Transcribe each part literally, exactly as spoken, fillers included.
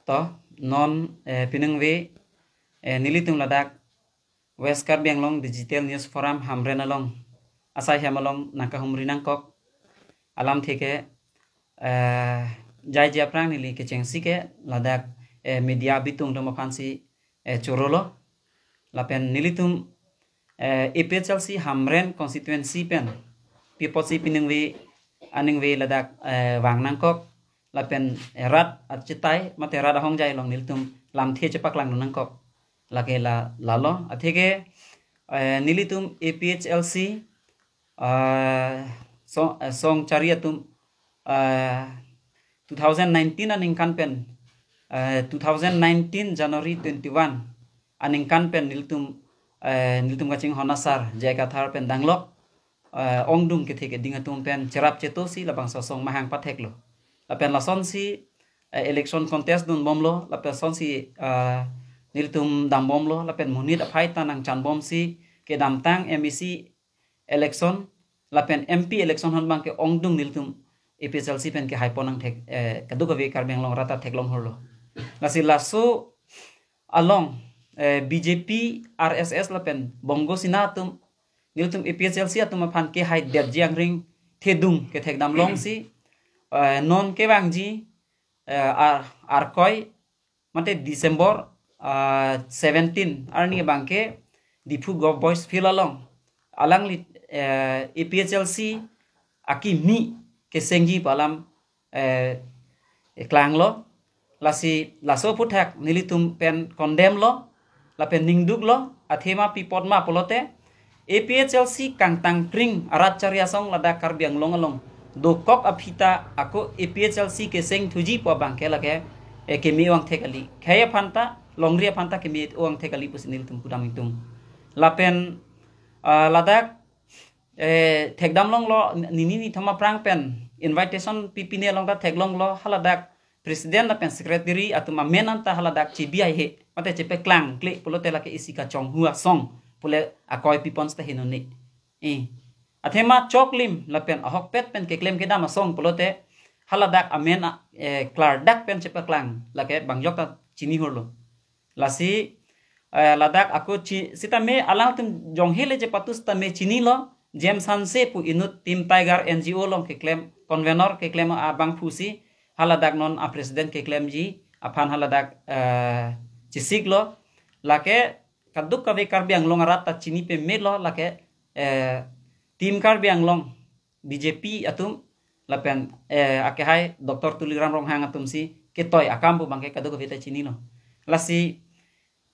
To, non, eh, piningve, eh, nelitum ladak West Karbi Anglong Digital News Forum Hamren along asai hem along nangkahumri nangkok alamthe ke, eh, jaiji aphrang neli kechengsi ke ladak, eh, media bitung atum aphansi, eh, chorolo. Lapen nelitum, eh, A P H L C Hamren constituency pen pi apotsi piningve aningve ladak, eh, vang nangkok. Lapen, eh, rat achitai mate rat ahongjai along nelitum lamthe chepaklang nangkok. Lake la, lalo. Atheke, eh, nelitum A P H L C, eh, song, eh, song chari atum, eh, two thousand nineteen aningkan pen, eh, two thousand nineteen January twenty-one aningkan pen nelitum, eh, nelitum kachinghon asar J I Kathar pen danglok, eh, ongdung kethe keding atum pen cherap chetosi labangso asong mahang patheklo. Lapen lasonsi, eh, election contest dunbomlo, lapen lasonsi, eh, nelitum dambomlo, lapen monit aphai ta nangchanbomsi kedamtang M A C election lapen M P election hon abangke ongdung nelitum A P H L C pen kehaipon nangthek, eh, kadokave Karbi Anglong rat ta theklong horlo. Lasi laso along, eh, B J P, R S S lapen Bongo Sena atum nelitum A P H L C atum aphan kehaidetji angring thedung kethekdam longsi, eh, non kevangji, eh, Ar-, Arkoi mate December, ah, seventeen arni abangke Diphu Govt Boys Field along alangli, eh, A P H L C akimi kesengji pu alam, eh, klanglo. Lasi laso aphuthak nelitum pen condemn lo, lapen ningduklo, athema pi apot ma pulote, A P H L C kangtangpring arat chari asong ladak Karbi Anglong along dokok aphi ta ako A P H L C keseng thuji pu abangke lake, eh, keme-o angthek kali. Khei aphan ta, longri aphan ta keme-o angthek kali pusi nelitum pudam ingtung. Lapen, ah, ladak, eh, thekdam longlo, nini nithom aphrang pen invitation pipine along ta theklonglo, haladak president lapen secretary atum amen anta haladak chebi haihe mate chepaklang kle pulote lake isi kachonghu asong pule akoi pipon seta hinone. Eh, athema choklim lapen ahokpet pen keklem kedam asong pulote haladak amen a, eh, klardak pen chepaklang lake bangjok ta chini horlo. Lasi, eh, ladak ako chi, sitame alangtum jonghe le chepatu sitame chinilo, James Hanse pu inut Team Tiger N G O along keklem, convener keklem abangphusi, haladak non a president keklemji aphan haladak, eh, chesiklo. Lake kadokave Karbi Anglong arat ta chini pamelo, lake, eh, Team Karbi Anglong B J P atum lapen, eh, akehai Doctor Tuliram Ronghang atumsi ketoi akam pu abangke kadokave ta chinilo. Lasi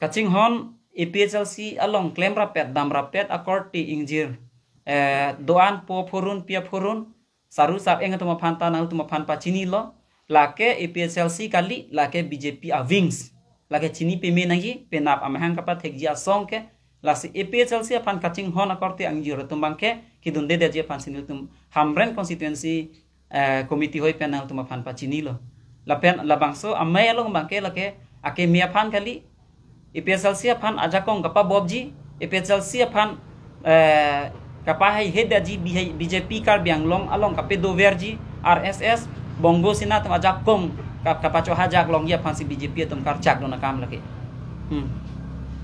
kachinghon A P H L C along klem rapet, dam rapet akorte ingjir, eh, do-an po aphurun, pi aphurun, saru sap-eng atum aphan ta nangtum aphan pachinilo, lake A P H L C kali, lake B J P a-wings, lake chini pame nangji, penap amahang kapathekji asong ke. Lasi A P H L C aphan kachinghon akorte ingjir atum abangke kedundedetji aphansi nelitum Hamren constituency, eh, committee hoi pen nangtum aphan pachinilo. Lapen labangso amei along abangke lake akeme aphan kali, A P H L C aphan ajakong kapabobji, A P H L C aphan, eh, kapahaihedetji B J P Karbi Anglong along kapedoverji, R S S, Bongo Sena atum ajakong kap-, kapachohajak longji aphansi B J P atum karchak dun akam lake. Hmm.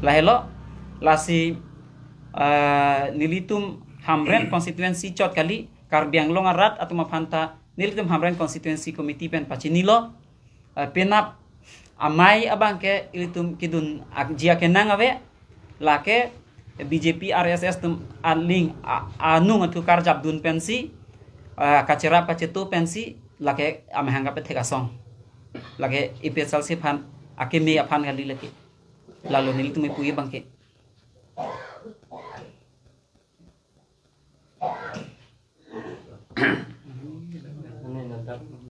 Lahelo, lasi, eh, nelitum Hamren constituency chot kali, Karbi Anglong arat atum aphan ta nelitum Hamren constituency committee pen pachinilo, eh, penap amei abangke ilitum kedun akji akenang ave, lake B J P R S S atum aling a-, anung athu karjap dun pensi, eh, kacherap kacheto pensi, lake amahang kapethek asong. Lake A P H L C aphan, akeme aphan kali lake. Lalo nelitum ipu abangke.